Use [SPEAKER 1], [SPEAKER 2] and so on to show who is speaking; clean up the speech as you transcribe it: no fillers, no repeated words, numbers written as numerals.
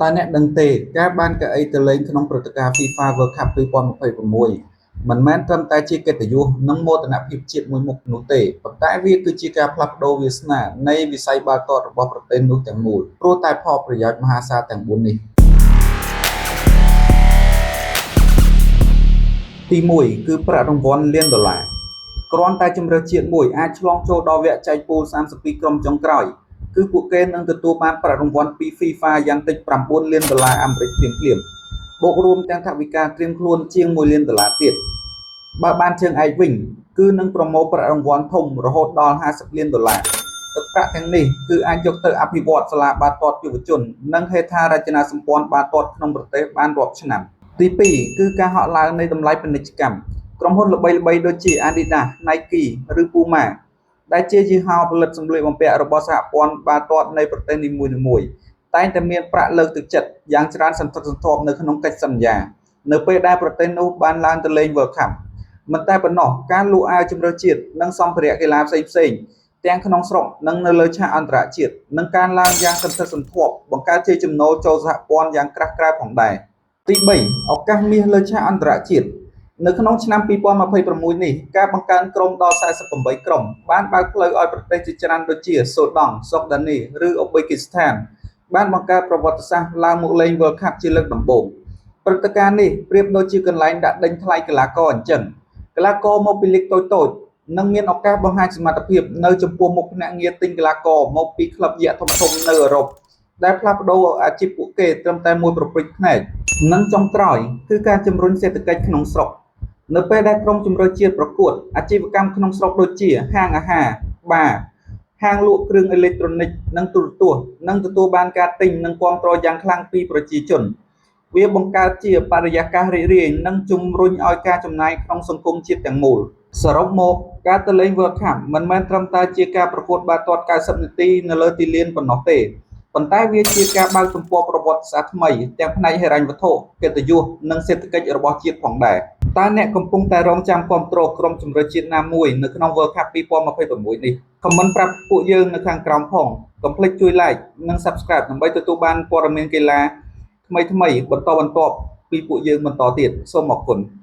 [SPEAKER 1] តើអ្នកដឹងទេការបានកៅអីទៅលេងក្នុងព្រឹត្តិការណ៍ FIFA World Cup 2026មិនមែនត្រឹមតែជាកិត្តិយសនិងមោទនភាពជាតិមួយមុខនោះទេប៉ុន្តែវាគឺជាការផ្លាស់ប្ដូរវាសនានៃវិស័យបាល់ទាត់របស់ប្រទេសនោះទាំងមូលព្រោះតែផលប្រយោជន៍មហាសាលទាំង4នេះ ទី1គឺប្រាក់រង្វាន់លានដុល្លារគ្រាន់តែជម្រើសជាតិមួយអាចឆ្លងចូលដល់វគ្គចែកពូល32ក្រុមចុងក្រោយគឺពួកគេនឹងទទួលបានប្រាក់រង្វាន់ពី FIFA យ៉ាងតិច9លានដុល្លារអាមេរិកភ្លាមៗបូករួមទាំងថវិកាត្រៀមខ្លួនជាង1លានដុល្លារទៀតបើបានជើងឯកវិញគឺនឹងប្រមូលប្រាក់រង្វាន់ធំរហូតដល់50លានដុល្លារទឹកប្រាក់ទាំងនេះគឺអាចយកទៅអភិវឌ្ឍសាលាបាល់ទាត់យុវជននិងហេដ្ឋារចនាសម្ព័ន្ធបាល់ទាត់ក្នុងប្រទេសបានរាប់ឆ្នាំទី2គឺការហក់ឡើងនៃតម្លៃពាណិជ្ជកម្មក្រុមហ៊ុនល្បីៗដូចជា Adidas, Nike ឬ Puma ដែលជាយីហោផលិតសម្លៀកបំពាក់របស់សហព័ន្ធបាល់ទាត់នៃប្រទេសនីមួយៗតែងតែមានប្រាក់លើកទឹកចិត្តយ៉ាងច្រើនសន្ធឹកសន្ធាប់នៅក្នុងកិច្ចសន្យានៅពេលដែលប្រទេសនោះបានឡើងទៅលេង World Cup មិនតែប៉ុណ្ណោះការលក់អាវជម្រើសជាតិនិងសម្ភារៈកីឡាផ្សេងៗទាំងក្នុងស្រុកនិងនៅលើឆាកអន្តរជាតិនឹងកើនឡើងយ៉ាងសន្ធឹកសន្ធាប់បង្កើតជាចំណូលចូលសហព័ន្ធយ៉ាងក្រាស់ក្រែលផងដែរទី3ឱកាសមាសលើឆាកអន្តរជាតិនៅក្នុងឆ្នាំ2026នេះការបង្កើនក្រុមដល់48ក្រុមបានបើកផ្លូវឲ្យប្រទេសជាច្រើនដូចជាសូដង់សុកដានីឬអ៊ូបេគីស្ថានបានបង្កើតប្រវត្តិសាស្ត្រឡើងមកលេង World Cup ជាលើកដំបូងព្រឹត្តិការណ៍នេះប្រៀបដូចជាកន្លែងដាក់ដេញថ្លៃកីឡាករអញ្ចឹងកីឡាករមកពីលីកតូចៗនឹងមានឱកាសបង្ហាញសមត្ថភាពនៅចំពោះមុខភ្នាក់ងារទិញកីឡាករមកពីក្លឹបយក្សធំៗនៅអឺរ៉ុបដែលផ្លាស់ប្ដូរអាជីពពួកគេត្រឹមតែមួយប្រព្រឹត្តភ្នែកនិងចុងក្រោយគឺការជំរុញសេដ្ឋកិច្ចក្នុងស្រុកនៅពេលដែលក្រុមជម្រើសជាតិប្រកួតអាជីវកម្មក្នុងស្រុកដូចជាហាងអាហារបារហាងលក់គ្រឿងអេឡិចត្រូនិកនិងទូរទស្សន៍នឹងទទួលបានការទិញនិងគាំទ្រយ៉ាងខ្លាំងពីប្រជាជនវាបង្កើតជាបរិយាកាសរីករាយនិងជំរុញឲ្យការចំណាយក្នុងសង្គមជាតិទាំងមូលសរុបមកការទៅលេង World Cup មិនមែនត្រឹមតែជាការប្រកួតបាល់ទាត់90នាទីនៅលើទីលានប៉ុណ្ណោះទេប៉ុន្តែវាជាការបើកទំព័រប្រវត្តិសាស្ត្រថ្មីទាំងផ្នែកហិរញ្ញវត្ថុកិត្តិយសនិងសេដ្ឋកិច្ចរបស់ជាតិផងដែរតើអ្នកកំពុងតែរងចាំគាំទ្រក្រុមជម្រើសជាតិណាមួយនៅក្នុង World Cup 2026នេះ comment ប្រាប់ពួកយើងនៅខាងក្រោមផងកុំភ្លេចជួយ Like និង Subscribe ដើម្បីទទួលបានព័ត៌មានកីឡាថ្មីៗបន្តបន្ទាប់ពីពួកយើងបន្តទៀតសូមអរគុណ។